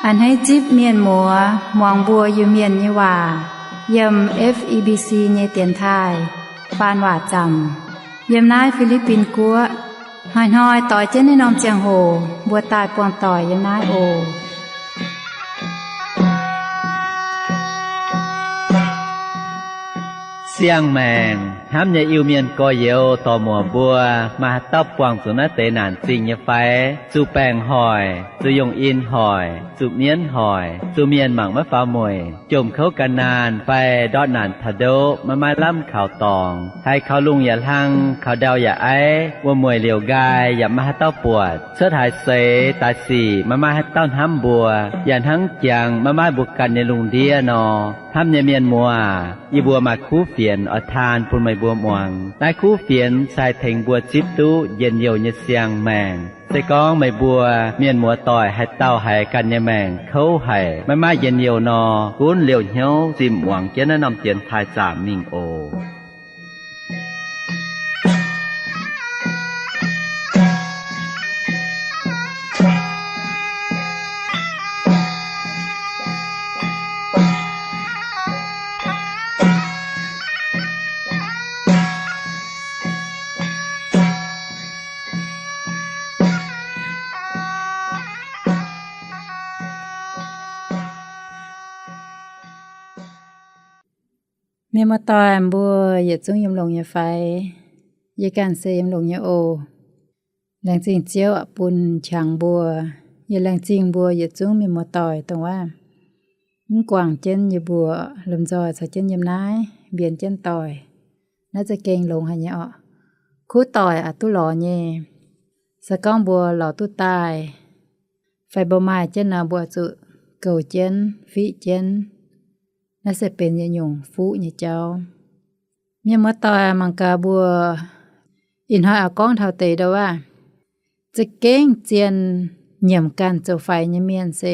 A'hneiv zipv mienh muoz muangx mbuo Iu-Mienh nyei waac yiem F E B C nyei dienx taaih faan waac zaamc, yiem naaiv Fi^li^bin Guoqv. Hnoi-hnoi doix jienv naaiv norm ziangh hoc mbuo daaih buangh doic yiem naaiv oc. Siang-maengc hnamv nyei Iu-Mienh gorx-youz dorc-muoc mbuo, maaih haaix dauh buangh zuqc naaiv deix naanc zingh nyei fai? Zuqc baengc hoic, zuqc yungh in hoic, zuqc mienv hoic, zuqc mienh mangc maiv faaux mueic, jomc kouv gan naanh fai ndortv naanc taux ndoqv maiv maaih lamh kaux dorngx, haiz kaux lungh yaac hlang, kaux ndau yaac aiv, wuom-mueic liouc nqaai yaac maiv maaih haaix dauh buatc, cuotv haaix seix daaih sic maiv maaih haaix dauh hnamv mbuo, yaac hnangv jangx maiv maaih mbuo ganh nyei lungh ndiev nor. Hnamv nyei mienh muoz, yie mbuo maaih kuv fienx oix taan bun meih mbuo muangx. Naaiv kuv fienx se haih tengx mbuo zipv duqv njien-youh nyei siang-maengc. Se gorngv meih mbuo mienh muoz doic haaix dauh haiz ganh nyei maengc kouv haic, maiv maaih njien-youh nor, gunv liouh hnyouv zinh muangx jienv naaiv norm dienx taaih zaamc mingh oc. Mienh muoz-doic mbuo yietc zungv yiem longx nyei fai? Yie ganh se yiem longx nyei oc. Laengz zingh Ziouv bun qangx mbuo. Yie laengz zingh mbuo yietc zungv mienh muoz-doic dongh wuov mv guangc jienv yie mbuo, lomh nzoih caux jienv yiem naaiv mbienx jienv doic. Naaiv za'gengh longx haic nyei orqc. Kuv doic aqc duqv lorz nyei. Se gorngv mbuo lorz duqv daaih fai mbuo maaih jienv nor, mbuo zuqc goux jienv, fiqv jienv. Naaiv se benx yietc nyungc fuqv nyei jauv. Mienh muoz-doic, mangc gaax mbuo ih hnoi oix gorngv taux deix ndau wuov, za'gengh zien nyiemc ganh zoux faix nyei mienh se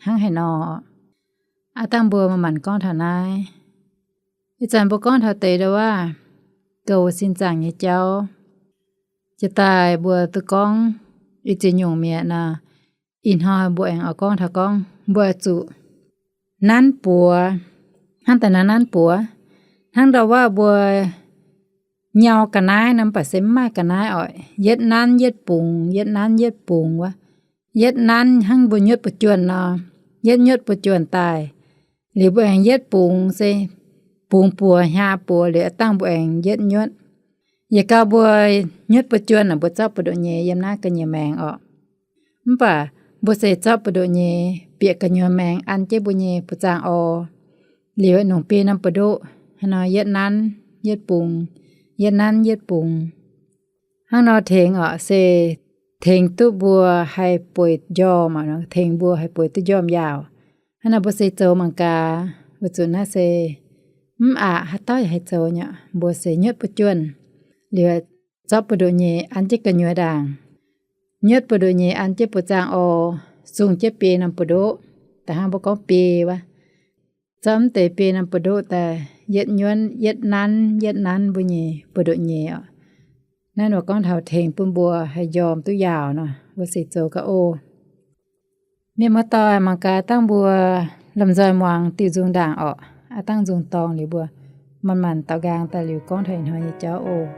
hnangv haaix nor. Aav dangh mbuo manc-manc gorngv taux naaiv. Ih zanc mbuo gorngv taux deix ndau wuov, goux sin zaangc nyei jauv. Jiex daaih mbuo duqv gorngv ih ziex nyungc mi'aqv nor, ih hnoi mbuo aengx oix gorngv taux gorngv mbuo zuqc nanv buoz, hnangv daaih nanv nanv buoz, hnangv ndau wuov mbuo nyau ga'naaiv nor, mv baac se mv maaih ga'naaiv oc. Yietv nanv yietv bungx, yietv nanv yietv bungx wuov. Yietv nanv hnangv mbuo nyuotv buoz-juonh nor, yietv nyuotv buoz-juonh daaih, liuz mbuo aengx yietv bungx se bungx buoz hnyaav buoz liuz, aav dangh mbuo aengx yietv nyuotv. Yietc gau mbuo nyuotv buoz-juonh aeqv, mbuo zorqv buoz-ndoqv nyei yiem naaiv ga'nyiec maengx orqc. Mv baac mbuo se zorqv buoz-ndoqv nyei bieqc gu'nyuoz maengx an jienv mbuo nyei buoz-zaangv orv, liuz nongc biei norm buoz-ndoqv hnangv nor yietv nanv yietv bungx, yietv nanv yietv bungx. Hnangv nor tengx orqc, se tengx duqv mbuo haih bueix njormh, tengx mbuo haih bueix duqv njormh yaauc. Hnangv nor mbuo se zoux mangc gaax, weic zuqc naaiv se mv aqc haaix dauh yaac haih zoux nyei. Mbuo se nyuotv buoz-juonh, liuz zorqv buoz-ndoqv nyei an jienv gu'nyuoz ndaangc, nyuotv buoz-ndoqv nyei an jienv buoz-zaangv orv, sung jienv biei norm buoz-ndoqv, da'hnangv mbuo gorngv biei wuov. Zorqv mv deix biei norm buoz-ndoqv daaih yietv nyuotv, yietv nanv, yietv nanv mbuo nyei buoz-ndoqv nyei orqc. Naaiv nor gorngv taux tengx bun mbuo haih njormh duqv yaauc nor, mbuo se zoux ga'oh. Mienh muoz-doic, mangc gaax dangh mbuo lomh nzoih muangx diuh nzung ndaangc orqc. Aav dangh nzung dorngx liuz mbuo manc-manc daux nqaang daaih liuz gorngv taux ih hnoi nyei jauv oc.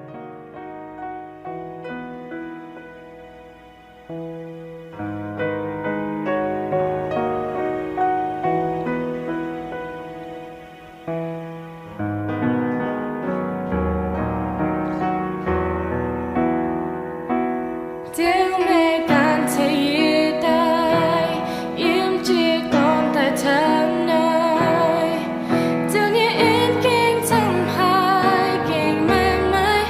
Ziouv meih ganh ceix yie daaih, yiem jiez gorn daaih camv naaiv. Ziouv nyei en gengh camv haic, gengh maengc maiv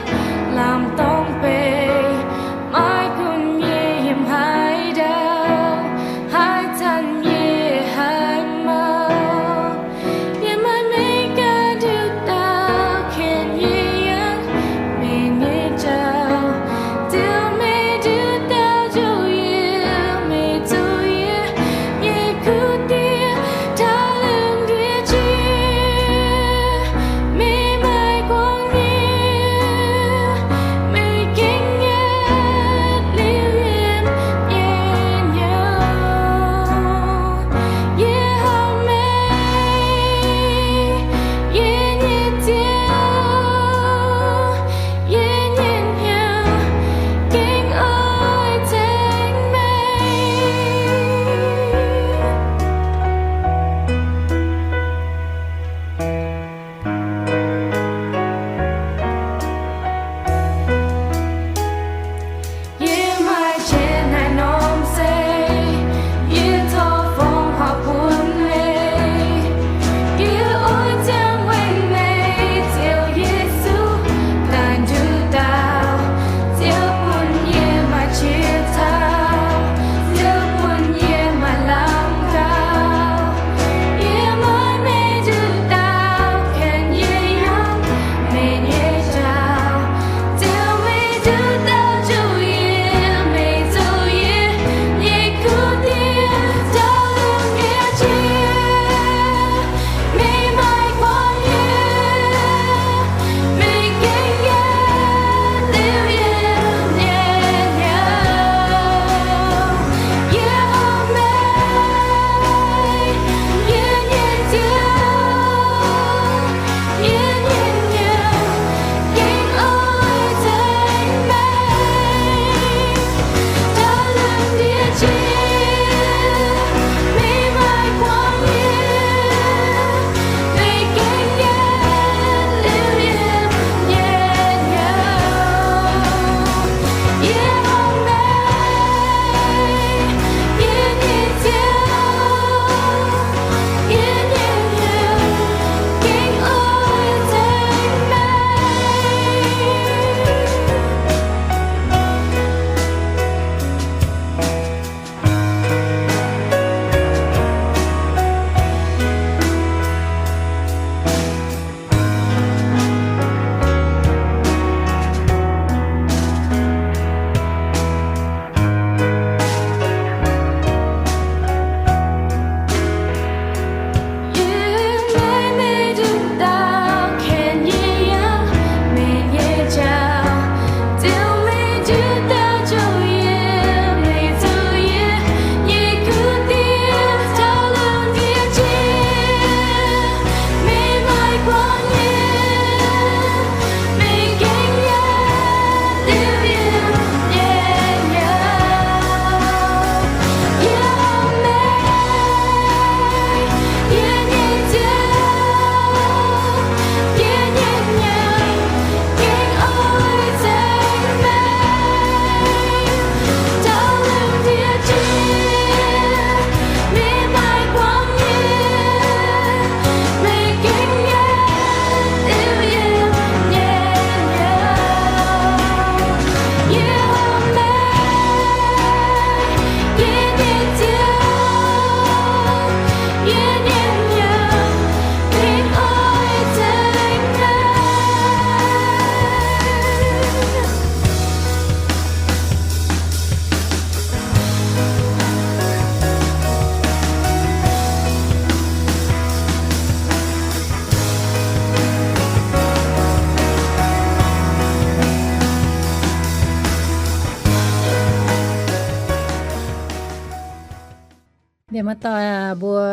Muoz-doic, mbuo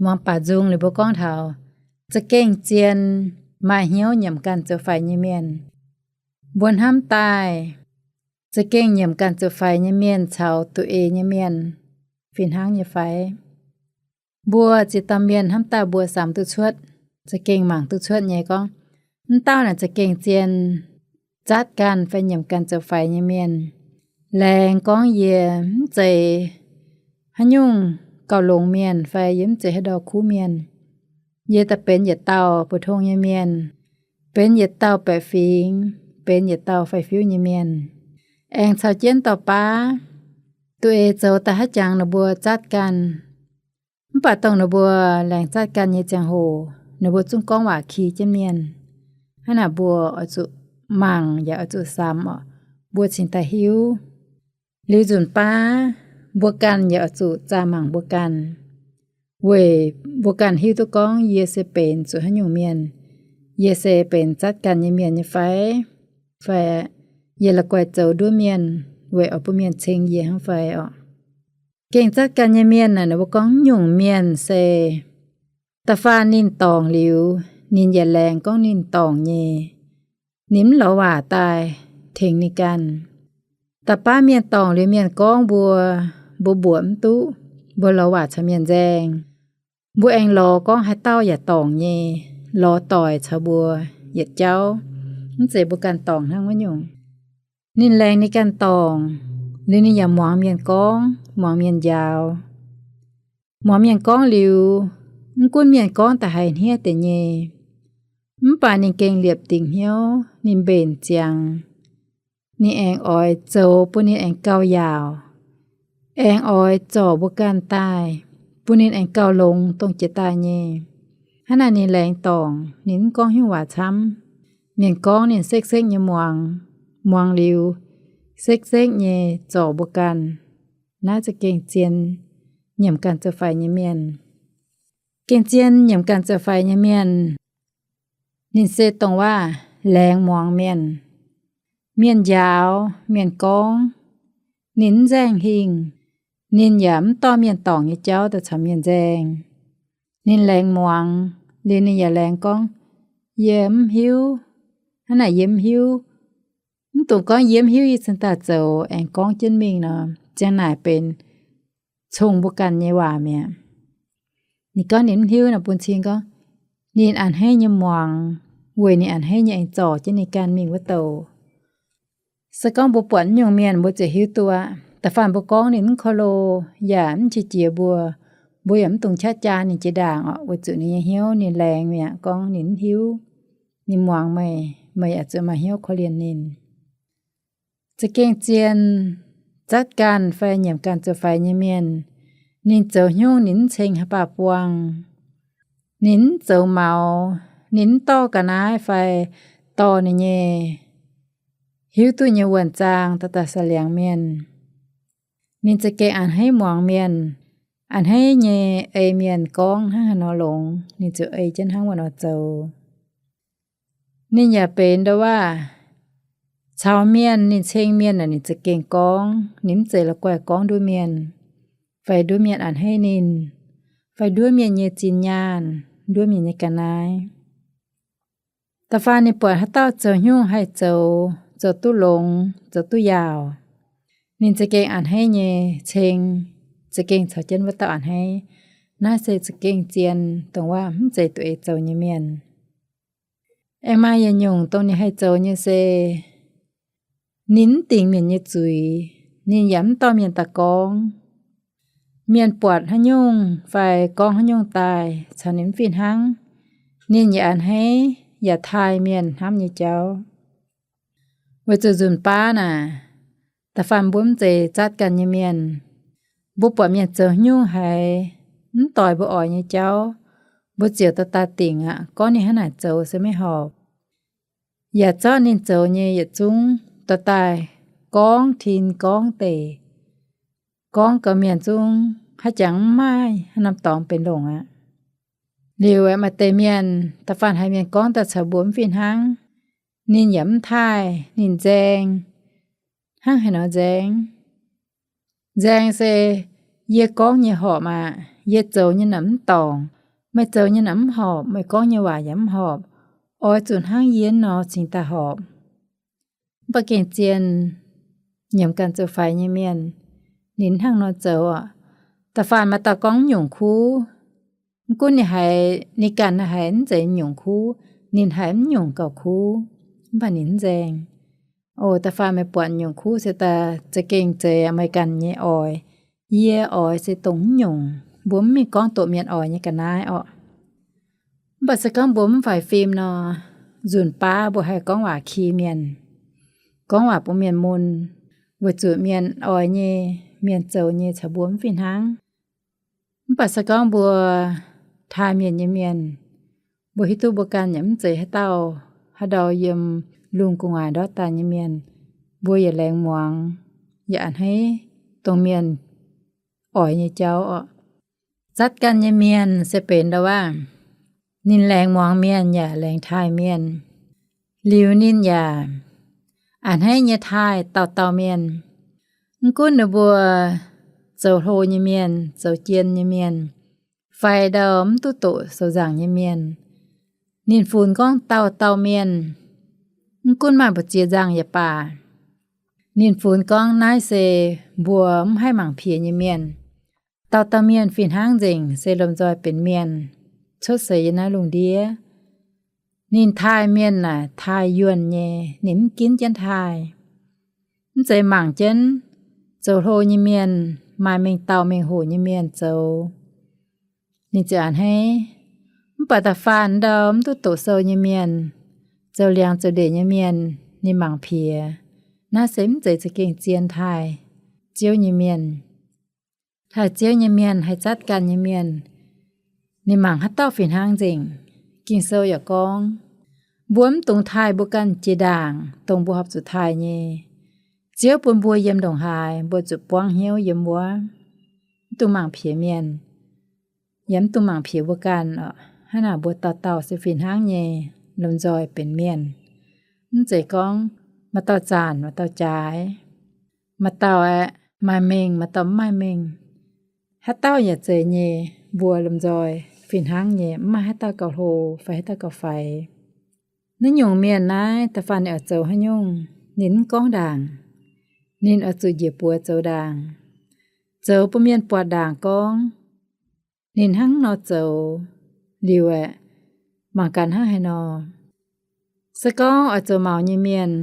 muangx baac nzung liuz mbuo gorngv taux za'gengh zien maaih hnyouv nyiemc ganh zoux faix nyei mienh. Mbuo hnamv daaih za'gengh nyiemc ganh zoux faix nyei mienh caux duqv eix nyei mienh fih hnangv nyei fai? Mbuo ziex dauh mienh hnamv daaih mbuo samx duqv cuotv, za'gengh mangc duqv cuotv nyei gorngv, mv dauh naaic za'gengh zien zatv ganh fai nyiemc ganh zoux faix nyei mienh. Laengz gorngv yie mv zeiz haaix nyungc gauh longx mienh fai yie mv zeiz haaix ndau kuv mienh. Yie daaih benx yietc dauh mbu'tong nyei mienh, benx yietc dauh baeqc fingx, benx yietc dauh faix-fiuv nyei mienh, aengx caux jienv dorh baav duqv eix zoux daaih haaix jangx ninh mbuo zatv ganh. Mv baac dongh ninh mbuo laengz zatv ganh nyei ziangh hoc, ninh mbuo zungv gorngv waac ki jienv mienh. Hnangv naaic mbuo oix zuqc mangc yaac oix zuqc samx oc, mbuo cingx daaih hiuv. Liuz nzunc baav mbuo ganh yaac oix zuqc zaah mangc mbuo ganh, weic mbuo ganh hiuv duqv gorngv yie se benx zuqc haaix nyungc mienh. Yie se benx zatv ganh nyei mienh nyei fai? Fai yie la'guaih zoux nduov mienh weic oix bun mienh ceng yie hnangv fai oc? Gengh zatv ganh nyei mienh naaic, ninh mbuo gorngv nyungc mienh se da'faanh ninh dorngc liuz, ninh yaac laengz gorngv ninh dorngc nyei. Ninh mv lorz waac daaih tengx ninh ganh. Da'faanh mienh dorngc liuz mienh gorngv mbuo, mbuo mbuoqc mv duqv, mbuo lorz waac caux mienh nzaeng. Mbuo aengx lorz gorngv haaix dauh yaac dorngc nyei, lorz doic caux mbuo yietc jauv, mv zeiz mbuo ganh dorngc hnangv wuov nyungc. Ninh laengz ninh ganh dorngc, liuz ninh yaac muangx mienh gorngv, muangx mienh njaaux. Muangx mienh gorngv liuz, mv gunv mienh gorngv da'haiz hniev deix nyei, mv baac ninh gengh liepc dingc hnyouv, ninh mbenc ziangx. Ninh aengx oix zoux bun ninh aengx gauh yaauc, aengx oix zorc mbuo ganh daaih, bun ninh aengx gauh longx dongh jiex daaih nyei. Hnangv naaic ninh laengz dorngc, ninh mv gorngv hnyouv waac camv. Mienh gorngv ninh sekv-sekv nyei muangx, muangx liuz sekv-sekv nyei zorc mbuo ganh. Naaiv za'gengh zien nyiemc ganh zoux faix nyei mienh. Gengh zien nyiemc ganh zoux faix nyei mienh, ninh se dongh waac laengz muangx mienh. Mienh njaaux, mienh gorngv, ninh mv nzaeng hingh. Ninh yaac mv dorh mienh dorngc nyei jauv daaih caux mienh nzaeng. Ninh laengz muangx, liuz ninh yaac laengz gorngv, yie mv hiuv. Hnangv naaic yie mv hiuv. Mv dungx gorngv yie mv hiuv, yie cingx daaih zoux, aengx gorngv jienv mingh nor, ziang naaic benx cong mbuo ganh nyei waac mi'aqv. Ninh gorngv ninh mv hiuv nor, bun cing gorngv ninh a'hneiv nyei muangx, weic ninh a'hneiv nyei aengx zorc jienv ninh ganh mingh wuov douc. Se gorngv mbuo buatc nyungc mienh, mbuo ziouc hiuv duqv aqv. Da'faanh mbuo gorngv ninh mv korv-lo, yaac mv qiex jiez mbuo, mbuo yaac mv dungx qaqv jaa ninh jiex ndaangc oc, weic zuqc ninh nyei hnyouv ninh laengz mi'aqv, gorngv ninh mv hiuv. Ninh muangx meih, meih yaac zuqc maaih hnyouv korv-lienh ninh. Za'gengh zien zatv ganh fai nyiemc ganh zoux faix nyei mienh, ninh zoux haaix nyungc ninh mv ceng haaix baac buangh. Ninh mv zoux maux, ninh mv dorh ga'naaiv fai dorh ninh nyei hiuv duqv nyei wuonh zaang daaih daaih sa'liangx mienh. Ninh za'gengh a'hneiv muangx mienh, a'hneiv nyei ei mienh gorngv hnangv haaix nor longx, ninh ziouc ei jienv hnangv wuov nor zoux. Ninh yaac benx ndo waac caux mienh, ninh ceng mienh naaic ninh za'gengh gorngv, ninh mv zeiz la'guaih gorngv nduov mienh, fai nduov mienh a'hneiv ninh, fai nduov mienh nyei zinh nyaanh, nduov mienh nyei ga'naaiv. Da'faanh ninh buatc haaix dauh zoux haaix nyungc haih zoux, zoux duqv longx, zoux duqv yaauc, ninh za'gengh a'hneiv nyei ceng, za'gengh caux jienv wuov dauh a'hneiv. Naaiv se za'gengh zien dongh waac mv zeiz duqv eix zoux nyei mienh. Aengx maaih yietc nyungc dongh ninh haih zoux nyei se, ninh mv dingc mienh nyei zuiz, ninh yaac mv dorh mienh daaih gorngv. Mienh buatc haaix nyungc fai gorngv haaix nyungc daaih caux ninh mv fih hnangv, ninh yaac a'hneiv yaac taaih mienh hnamv nyei jauv. Weic zuqc nzunc baav naaic, da'faanh mbuo mv zeiz zatv ganh nyei mienh, mbuo buatc mienh zoux haaix nyungc haiz mv doix mbuo oix nyei jauv, mbuo ziouc dorh daaih dingc aqv, gorngv ninh hnangv naaic zoux se maiv horpc. Yaac zorqv ninh zoux nyei yietc zungv dorh daaih gorngv tin gorngv deic, gorngv gaux mienh zungv haaix jangx mv maaih haaix norm dorngx benx longc aqv. Liuz aeqv, maaih deix mienh da'faanh haiz mienh gorngv daaih caux mbuo mv fih hnangv, ninh yaac mv taaih, ninh nzaeng. Hnangv haaix nor nzaeng? Nzaeng se Yie gorngv nyei horpc aqv. Yie zoux nyei naaic mv dorngc. Meih zoux nyei naaic mv horpc. Meih gorngv nyei waac yaac mv horpc. Oix zuqc hnangv yie nor cingx daaih horpc. Mv baac gengh zien nyiemc ganh zoux faix nyei mienh, ninh hnangv nor zoux oc. Da'faanh maaih dauh gorngv mv nyungc kuv, mv gunv ninh haiz ninh ganh haiz mv zeiz nyungc kuv, ninh haiz mv nyungc gauh kuv, mv baac ninh mv nzaeng. Oc, da'faanh meih buatc nyungc kuv se daaih za'gengh zeiz meih ganh nyei oix. Yie oix se dongh mv nyungc. Mbuo mv mingh gorngv doqc mienh oix nyei ga'naaiv orqc. Mv baac se gorngv mbuo mv faix fim nor, nzunc baav mbuo haih gorngv waac ki mienh, gorngv waac bun mienh mun, weic zuqc mienh oix nyei, mienh zoux nyei caux mbuo mv fih hnangv. Mv baac se gorngv mbuo taaih mienh nyei mienh, mbuo hiuv duqv mbuo ganh yaac mv zeiz haaix dauh, haaix ndau yiem lungh gu'nguaaic ndortv daaih nyei mienh, mbuo yaac laengz muangx, yaac a'hneiv dongh mienh oix nyei jauv orqc. Zatv ganh nyei mienh se benx ndau waac, ninh laengz muangx mienh yaac laengz taaih mienh. Liuz ninh yaac a'hneiv nyei taaih dauh dauh mienh. Mv gunv ninh mbuo zoux hlo nyei mienh, zoux jien nyei mienh, fai ndau mv duqv doqc sou nzaangc nyei mienh, ninh funx gorngv dauh dauh mienh, mv gunv maaih mbu'ziex nzangc yaac baac, ninh funx gorngv naaiv se mbuo mv haih mangc piex nyei mienh. Dauh dauh mienh fih hnangv nzengc se lomh nzoih benx mienh, cuotv seix yiem naaiv lungh ndiev. Ninh taaih mienh naaic taaih yuonh nyei, ninh mv ginv jienv taaih. Mv zeiz mangc jienv zoux hlo nyei mienh, maaih mengh dauh mengh hoc nyei mienh zoux, ninh ziouc a'hneiv. Mv baac da'faanh ndau mv duqv doqc sou nyei mienh, zoux liangx zoux ndeic nyei mienh, ninh mangc piex. Naaiv se mv zeiz za'gengh zien taaih Ziouv nyei mienh. Taaih Ziouv nyei mienh haih zatv ganh nyei mienh, ninh mangc haaix dauh fih hnangv nzengc. Ging-Sou yaac gorngv, mbuo mv dungx taaih mbuo ganh jiex ndaangc, dongh mbuo horpc zuqc taaih nyei. Ziouv bun mbuo yiem ndongc haaix, mbuo zuqc buangv hnyouv yiem wuov. Mv dungx mangc piex mienh, yaac mv dungx mangc piex mbuo ganh oc. Hnangv naaic mbuo dauh dauh se fih hnangv nyei lomh nzoih benx mienh. Mv zeiz gorngv maaih dauh zanc maaih dauh jaaix, maaih dauh aeqv, maaih mengh maaih dauh mv maaih mengh. Haaix dauh yaac zeiz nyei. Mbuo lomh nzoih fih hnangv nyei, mv maaih haaix dauh gauh hlo fai haaix dauh gauh faix. Naaiv nyungc mienh naaiv da'faanh ninh oix zoux haaix nyungc, ninh mv gorngv ndaangc. Ninh oix zuqc njiec buoz zoux ndaangc, zoux bun mienh buatc ndaangc gorngv ninh hnangv nor zoux. Liuz aeqv, mangc gaax hnangv haaix nor. Se gorngv oix zoux maux nyei mienh,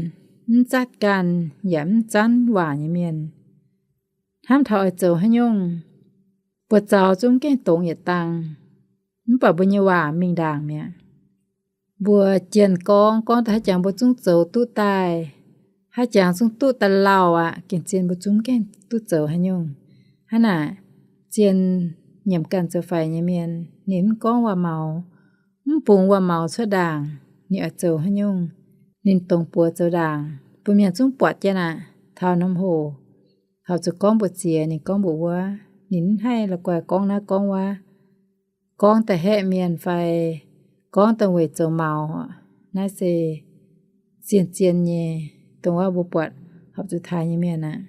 mv zatv ganh yaac mv zanv waac nyei mienh, hnamv taux oix zoux haaix nyungc, buoz zaux zungv gaengh dongz yietc dang, mv baac mbuo nyei waac mingh ndaangc mi'aqv. Mbuo jienh gorngv, gorngv daaih haaix jangx mbuo zungv zoux duqv daaih, haaix jangx zungv duqv daaih lauh aqv. Gengh zien mbuo zungv gaengh duqv zoux haaix nyungc. Hnangv naaic, zien nyiemc ganh zoux faix nyei mienh, ninh mv gorngv waac-maux, mv bungx waac-maux cuotv ndaangc, ninh oix zoux haaix nyungc, ninh dongz buoz zoux ndaangc bun mienh zungv buatc jienv aqv. Taux norm hoc, horpc zuqc gorngv mbu'ziex ninh gorngv mbu'wuov. Ninh mv haih la'guaih gorngv naaiv gorngv wuov, gorngv da'haeqv mienh fai gorngv da'weic zoux maux. Naaiv se zien-zien nyei, dongh wuov mbuo buatc horpc zuqc taaih nyei mienh aqv.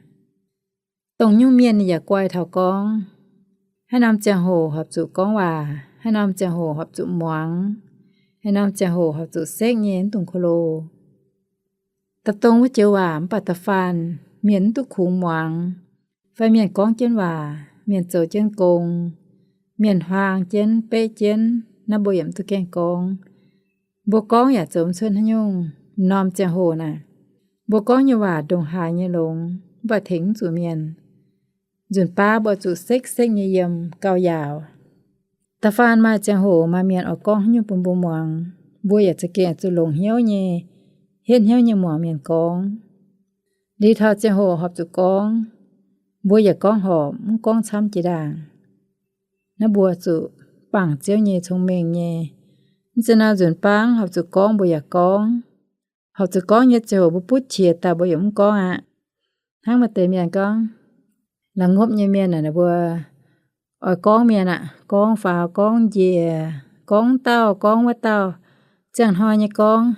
Dongh nyungc mienh ninh yaac guai taux gorngv, haaix norm ziangh hoc horpc zuqc gorngv waac, haaix norm ziangh hoc horpc zuqc muangx, haaix norm ziangh hoc horpc zuqc sekv nyei mv dungx ko lo. Da'dongh wuov joux waac mv baac da'faanh mienh mv duqv kungx muangx, fai mienh gorngv jienv waac, mienh zoux jienv gong, mienh huaang jienv, beqv jienv, naaiv mbuo yaac mv duqv gaengh gorngv. Mbuo gorngv yaac zoux mv cuotv haaix nyungc. Norm ziangh hoc naaic, mbuo gorngv nyei waac ndongc haaix nyei longx, mv baac tengx mv zuqc mienh. Nzunc baav mbuo zuqc sekv-sekv nyei yiem gauh yaauc. Da'faanh maaih ziangh hoc maaih mienh oix gorngv haaix nyungc bun mbuo muangx, mbuo yaac za'gengh zuqc longc hnyouv nyei, hietv hnyouv nyei muangx mienh gorngv. Liuz taux ziangh hoc horpc zuqc gorngv, mbuo yaac gorngv horpc, mv gorngv camv jiex ndaangc. Naaiv mbuo zuqc bangc Ziouv nyei cong-mengh nyei. Mv zeiz nor nzunc baav horpc zuqc gorngv mbuo yaac gorngv. Horpc zuqc gorngv nyei ziangh hoc mbuo butv qiex daaih mbuo yaac mv gorngv aqv. Hnangv maaih deix mienh gorngv, la'ngopv nyei mienh aah, ninh mbuo oix gorngv mienh aqv, gorngv faaux gorngv njiec, gorngv dauh gorngv wuov dauh, ziangh hnoi nyei gorngv.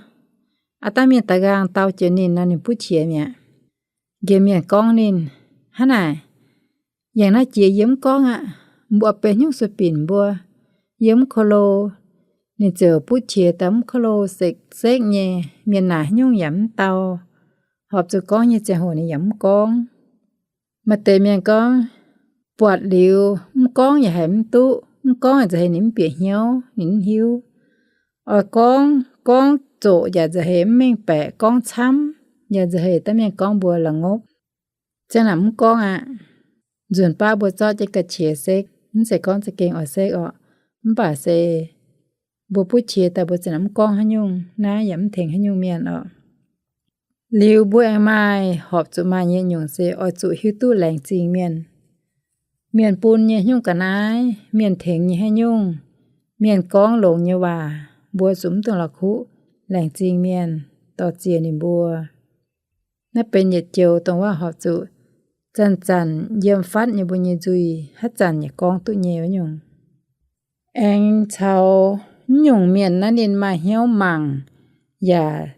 Aav dangh mienh da'nqaang dau jiex ninh nor, ninh butv qiex mi'aqv. Nqemh mienh gorngv ninh, hnangv naaic, Yangh naaiv jiex yie mv gorngv aqv. Mbuo benx hnyouv sueih binc mbuo, yiem mv ko lo, ninh ziouc butv qiex daaih mv ko lo sekv-sekv nyei. Mienh naaic haaix nyungc yaac mv dau. Horpc zuqc gorngv nyei ziangh hoc ninh yaac mv gorngv. Maaih deix mienh gorngv, buatc liuz mv gorngv yaac haiz mv duqv, mv gorngv yaac nza'heix ninh mv bieqc hnyouv, ninh mv hiuv. Oix gorngv, gorngv zoqc yaac nza'heix mv mengh baeqc, gorngv camv yaac nza'heix daaih mienh gorngv mbuo la'ngopv. Ziang naaic mv gorngv aqv. Nzunc baav mbuo zorqv jienv ga'qiex sekv, mv zeiz gorngv za'gengh oix sekv orqc. Mv baac se mbuo butv qiex daaih mbuo ziang naaic mv gorngv haaix nyungc, naaiv yaac mv tengx haaix nyungc mienh orqc. Liuz mbuo aengx maaih, horpc zuqc maaih nyei nyungc se oix zuqc hiuv duqv laengz zingh mienh. Mienh bun nyei haaix nyungc ga'naaiv, mienh tengx nyei haaix nyungc, mienh gorngv longx nyei waac, mbuo zuqc mv dungx la'kuqv laengz zingh mienh, dorh ziex ninh mbuo. Naaiv benx yietc joux dongh waac horpc zuqc zanc-zanc yiem fatv nyei mbuo nyei nzuih, haaix zanc yaac gorngv duqv nyei wuov nyungc. Aengx caux mv nyungc mienh naaiv ninh maaih hnyouv mangc yaac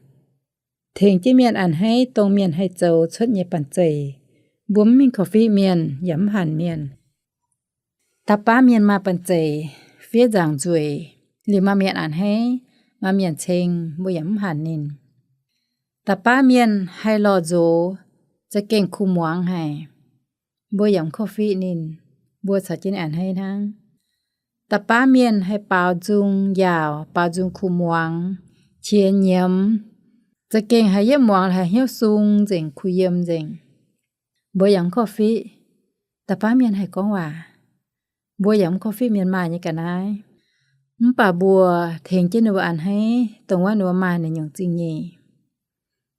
tengx jienv mienh a'hneiv dongh mienh haih zoux cuotv nyei banh zeic. Mbuo mv mingh korv-fiqv mienh yaac mv hanc mienh. Da'baav mienh maaih banh zeic fiev nzaangc nzueic, liuz maaih mienh a'hneiv, maaih mienh ceng, mbuo yaac mv hanc ninh. Da'baav mienh haih lorh nzox, za'gengh kuh muangx haic, mbuo yaac mv korv-fiqv ninh, mbuo caux jienv ninh a'hneiv hnangv. Da'baav mienh haih baaux nzung yaauc, baaux nzung kuh muangx, qiex nyiemz, za'gengh haiz yietv muangx haiz hnyouv sung nzengc, kuh yiem nzengc, mbuo yaac mv korv-fiqv. Da'baav mienh haih gorngv waac, mbuo yaac mv korv-fiqv mienh maaih nyei ga'naaiv. Mv baac mbuo tengx jienv ninh mbuo a'hneiv dongh wuov ninh mbuo maaih naaiv nyungc zingh nyeic.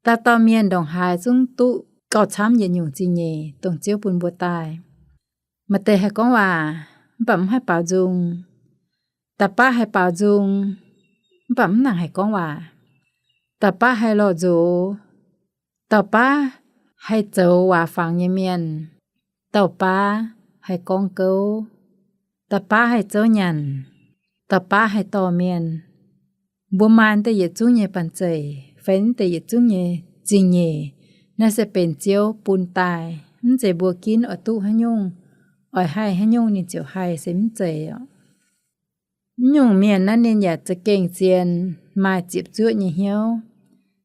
Dauh dauh mienh ndongc haaix zungv duqv gauh camv yietc nyungc zingh nyeic dongh Ziouv bun mbuo daaih. Maaih deix haih gorngv waac mv baac mv haih baaux nzung. Da'baav haih baaux nzung mv baac mv nangc haih gorngv waac. Da'baav haih lorh nzox. Da'baav haih zoux waac fangx nyei mienh. Da'baav haih gorngv gouv. Da'baav haih zouv nyanc. Da'baav haih dorh mienh. Mbuo maaih deix yietc zungv nyei banh zeic fai deix yietc zungv nyei zingh nyeic, naaiv se benx Ziouv bun daaih. Mv zeiz mbuo ginv oix duqv haaix nyungc, oix haih haaix nyungc ninh ziouc haih, se mv zeiz oc. Mv nyungc mienh naaiv ninh yaac za'gengh zien, maaih ziepc zuoqv nyei hnyouv.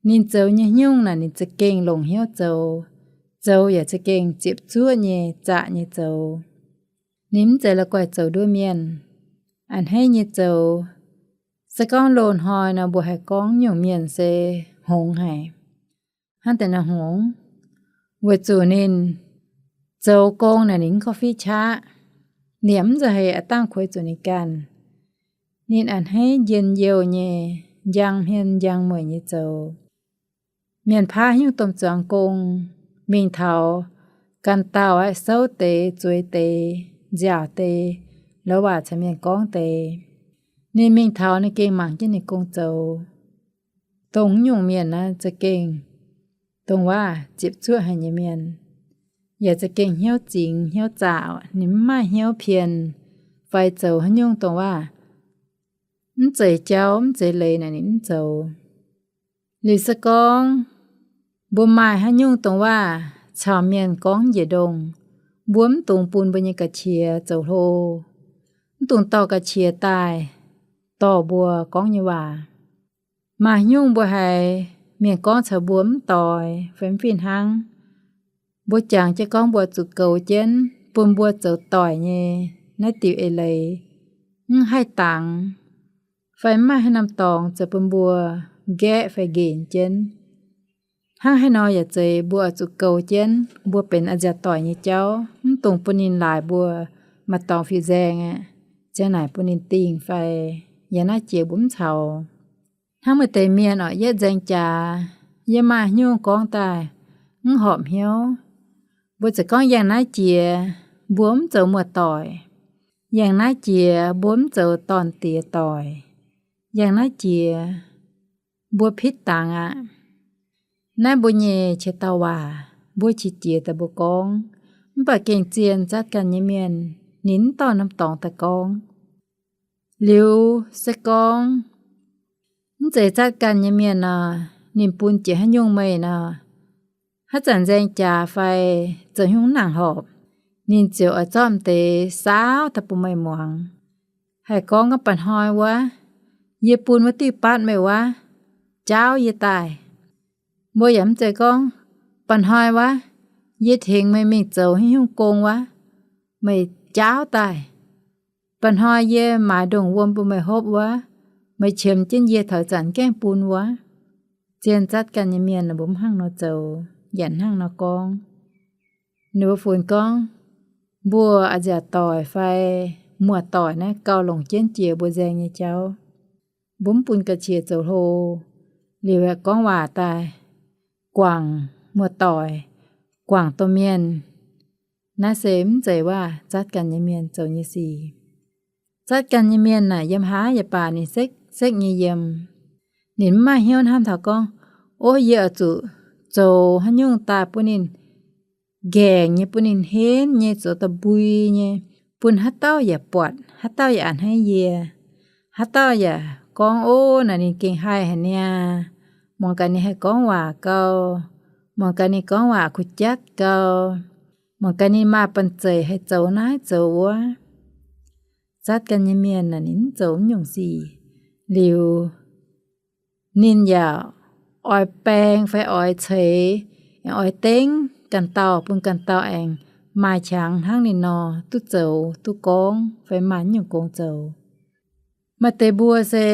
Ninh zoux nyei nyungc naaic ninh za'gengh longc hnyouv zoux, zoux yaac za'gengh ziepc zuoqv nyei zaqc nyei zoux. Ninh mv zeiz la'guaih zoux nduov mienh, a'hneiv nyei zoux. Se gorngv loz-hnoi nor mbuo haih gorngv nyungc mienh se hngongx haic, hnangv deix nor hngongx, weic zuqc ninh zoux gong naaic ninh mv korv-fiqv qaqv. Ninh mv nzauh heix a'dangh kueix zuqc ninh ganh. Ninh a'hneiv njien-youh nyei, njang hmien njang mueic nyei zoux. Mienh paaiv nyungc domh zuangx gong, mingh taux ganh dauh aqv, souv deix, zueiz deix, nziaauc deix, lorz waac caux mienh gorngv deix. Ninh mingh taux ninh gengh mangc jienv ninh gong zoux. Dongh nyungc mienh naaiv za'gengh dongh waac ziepc zuoqv haic nyei mienh, yaac za'gengh hnyouv zingx hnyouv zaqc. Ninh mv maaih hnyouv pien fai zoux haaix nyungc dongh waac mv zeiz jauv mv zeiz leiz naaic ninh mv zoux. Liuz se gorngv mbuo maaih haaix nyungc dongh waac caux mienh gorngv njiec ndongh, mbuo mv dungx bun mbuo nyei ga'qiex zoux hlo. Mv dungx dorh ga'qiex daaih dorh mbuo gorngv nyei waac. Maaih haaix nyungc mbuo haiz mienh gorngv caux mbuo mv doix fai mv fih hnangv, mbuo jangx jienv gorngv mbuo zuqc goux jienv, bun mbuo zoux doic nyei naaiv diuc eix leiz mv haih dangx, fai mv maaih haaix norm dorngx zoux bun mbuo nqaeqv fai nqenc jienv. Hnangv haaix nor yaac zeiz mbuo oix zuqc goux jienv, mbuo benx a'nziaauc doic nyei jauv, mv dungx bun ninh laaix mbuo maaih dorngx fiuv nzaeng aqv. Ziang naaic bun ninh dingh fai yangh naaiv jiex mbuo mv caux. Hnangv maaih deix mienh oc, yietv nzaeng jaax, yie maaih haaix nyungc gorngv daaih mv horpc hnyouv, mbuo ziouc gorngv yangh naaiv jiex mbuo mv zoux muoz-doic, yangh naaiv jiex mbuo mv zoux dorn-diex doic, yangh naaiv jiex mbuo pitv dangx aqv. Naaiv mbuo nyei qiex dauh waac, mbuo qiex jiez daaih mbuo gorngv, mv baac gengh zien zatv ganh nyei mienh, ninh mv dorh norm dorngx daaih gorngv. Liuz se gorngv mv zeiz zatv ganh nyei mienh nor, ninh bun jiex haaix nyungc meih nor, haaix zanc nzaeng jaax fai zoux haaix nyungc mv nangc horpc, ninh ziouc oix zorqv m'deix saauv daaih bun meih muangx. Haih gorngv, gorngv, Mba'hnoi wuov, yie bun wuov diuh batv meih wuov, jaauv yie daaih. Mbuo yaac mv zeiz gorngv, Mba'hnoi wuov, yie tengx meih mingh zoux haaix nyungc gong wuov, meih jaauv daaih. Mba'hnoi yie maaiz ndongh wuom bun meih hopv wuov, meih qiemx jienv yie taux ih zanc gaengh bun wuov. Zien zatv ganh nyei mienh ninh mbuo mv hnangv nor zoux, yaac hnangv nor gorngv. Ninh mbuo funx gorngv, mbuo a'nziaauc doic fai muoz-doic naaiv gauh longc jienv jiex mbuo nzaeng nyei jauv. Mbuo mv bun ga'qiex zoux hlo, liuz aeqv, gorngv waac daaih guangc muoz-doic, guangc domh mienh. Naaiv se mv zeiz waac zatv ganh nyei mienh zoux nyei sic. Zatv ganh nyei mienh naaic yiem haaix yaac baac ninh sekv-sekv nyei yiem. Ninh mv maaih hnyouv hnamv taux gorngv, ov, yie oix zuqc zoux haaix nyungc daaih bun ninh nqaengc nyei, bun ninh henv nyei, zoux da'mbui nyei, bun haaix dauh yaac buatc, haaix dauh yaac a'hneiv yie, haaix dauh yaac gorngv, ov, naaic ninh gengh haih haic niaa. Mangc gaax ninh haih gorngv waac gau, mangc gaax ninh gorngv waac kuh jatv gau, mangc gaax ninh maaih banh zeic haih zoux naaiv zoux wuov. Zatv ganh nyei mienh naaic ninh mv zoux mv nyungc sic liuz, ninh yaac oix baeng fai oix ceix, aengx oix dengv ganh dauh, bun ganh dauh aengx maaih qangx hnangv ninh nor duqv zoux, duqv gorngv fai maaih naaiv nyungc gong zoux. Maaih deix mbuo se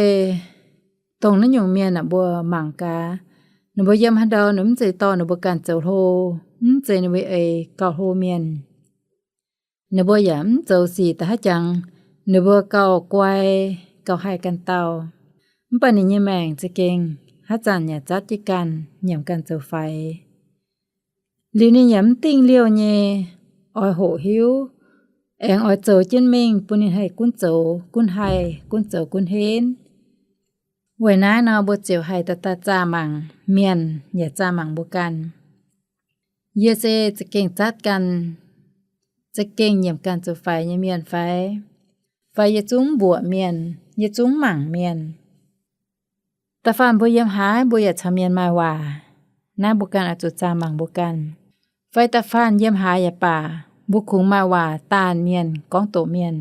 dongh naaiv nyungc mienh aeqv, mbuo mangc gaax, ninh mbuo yiem haaix ndau ninh mv zeiz dorh ninh mbuo ganh zoux hlo, mv zeiz ninh mbuo eix gauh hlo mienh. Ninh mbuo yaac mv zoux sic da'haiv jangx ninh mbuo gauh guai, gauh haih ganh dauh. Mv baac ninh nyei maengc za'gengh haaix zanc yaac zatv jienv ganh, nyiemc ganh zoux faix. Liuz ninh yaac mv dingh liouh nyei, oix hoqc hiuv, aengx oix zoux jienv mingh bun ninh haih gunv zoux gunv haih, gunv zoux gunv henv. Weic naaiv nor mbuo ziouc haih daaih daaih zaah mangc mienh yaac zaah mangc mbuo ganh. Yie se za'gengh zatv ganh, za'gengh nyiemc ganh zoux faix nyei mienh fai? Fai yie zungv mbuoqc mienh, yie zungv mangc mienh? Da'faanh mbuo yiem haaix mbuo yaac caux mienh maaih waac. Naaiv mbuo ganh oix zuqc zaah mangc mbuo ganh. Fai da'faanh yiem haaix yaac baac, mbuo kungx maaih waac daanh mienh, gorngv doqc mienh.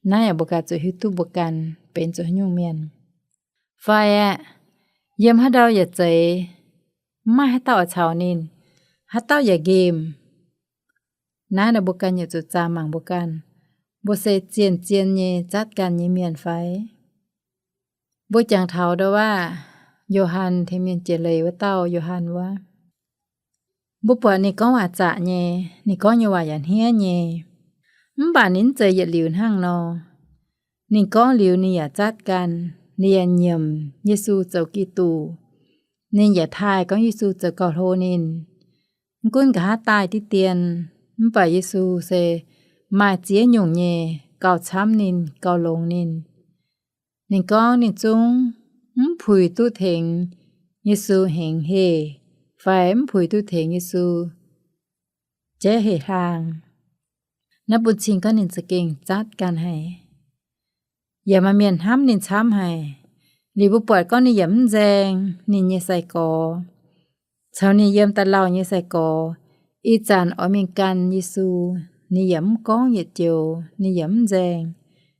Naaiv yaac mbuo ganh zuqc hiuv duqv mbuo ganh benx zuqc haaix nyungc mienh. Fai aeqv, yiem haaix ndau yaac zeiz, mv maaih haaix dauh oix caux ninh, haaix dauh yaac nqemh. Naaiv nor mbuo ganh yaac zuqc zaah mangc mbuo ganh, mbuo se zien-zien nyei zatv ganh nyei mienh fai? Mbuo jangx taux ndau waac, Yo^han tengx mienh jiex leiz wuov dauh Yo^han wuov. Mbuo buatc ninh gorngv waac zaqc nyei, ninh gorngv nyei waac yaac hniev nyei. Mv baac ninh mv zeiz yietc liuz hnangv nor. Ninh gorngv liuz ninh yaac zatv ganh, ninh yaac nyiemc Yesu zoux Giduc. Ninh yaac taaih gorngv Yesu zoux gauh hlo ninh. Mv gunv nqa'haav daaih diqv dien, mv baac Yesu se maaih ziex nyungc nyei gauh camv ninh, gauh longx ninh. Ninh gorngv ninh zungv mv puix duqv tengx Yesu hengx heh, fai mv puix duqv tengx Yesu jaiv heh hlaang. Naaiv bun cing gorngv ninh za'gengh zatv ganh haic. Yaac maaih mienh hnamv ninh camv haic. Liuz mbuo buatc gorngv ninh yaac mv nzaeng ninh nyei sai-gorx. Caux ninh yiem da'lauh nyei sai-gorx, ih zanc oix mingh gan Yesu, ninh yaac mv gorngv yietc joux, ninh yaac mv nzaeng.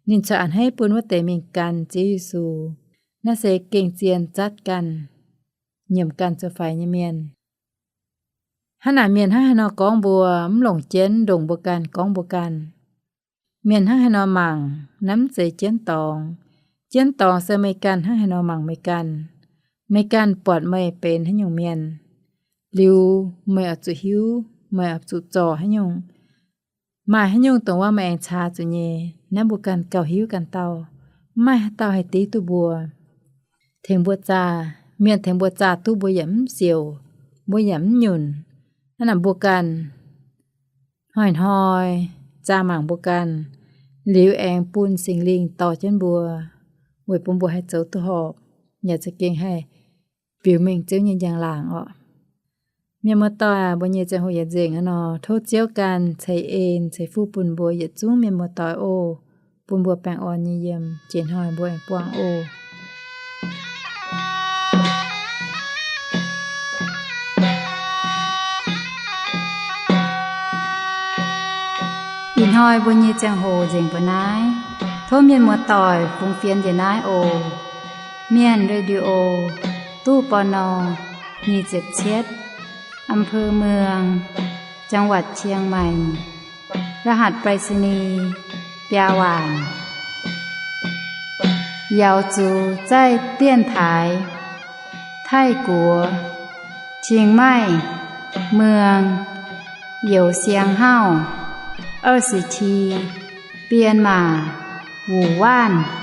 Ninh corc a'hneiv bun wuov deix mingh gan Ziouv Yesu. Naaiv se gengh zien zatv ganh, nyiemc ganh zoux faix nyei mienh. Hnangv naaic mienh hnangv haaix nor gorngv mbuo, mv longc jienv ndongc mbuo ganh gorngv mbuo ganh. Mienh hnangv haaix nor mangc, naaiv mv zeiz jienv dorngx. Jienv dorngx se meih ganh hnangv haaix nor mangc meih ganh. Meih ganh buatc meih benx haaix nyungc mienh, liuz meih oix zuqc hiuv, meih oix zuqc zorc haaix nyungc. Maaih haaix nyungc dongh wuov meih aengx caax zuqc nyei, naaiv mbuo ganh gauh hiuv ganh dauh. Mv maaih haaix dauh haih div duqv mbuo. Tengx mbuo zaah, mienh tengx mbuo zaah duqv mbuo yaac mv siouc, mbuo yaac mv nyunc. Hnangv naaic mbuo ganh hnoi-hnoi zaah mangc mbuo ganh, liuz aengx bun Singx Lingh dorh jienv mbuo, weic bun mbuo haih zoux duqv horpc, yaac za'gengh haih biux mengh Ziouv nyei njang-laangc orqc. Mienh muoz-doic aac, mbuo nyei ziangh hoc yaac nzengc aqv nor, tov Ziouv ganh ceix en ceix fuqv bun mbuo yietc zungv mienh muoz-doic oc. Bun mbuo baengh orn nyei yiem, jiex hnoi mbuo aengx buangh oc. Ih hnoi mbuo nyei ziangh hoc nzengc mbuo naaiv. Tov mienh muoz-doic fungx fienx njiec naaiv oc. Mienh Radio, ตู้ ปณ. nyic ziepc cietv, อำเภอเมือง จังหวัดเชียงใหม่ รหัสไปรษณีย์ biaa waanc. Yaux zuqc zaih dienv taaix Taiv-Guoqv, Chiang Mai, Muang, Youz Siang Hauv, 二十七, Bienh Maac, Wuc Waanv.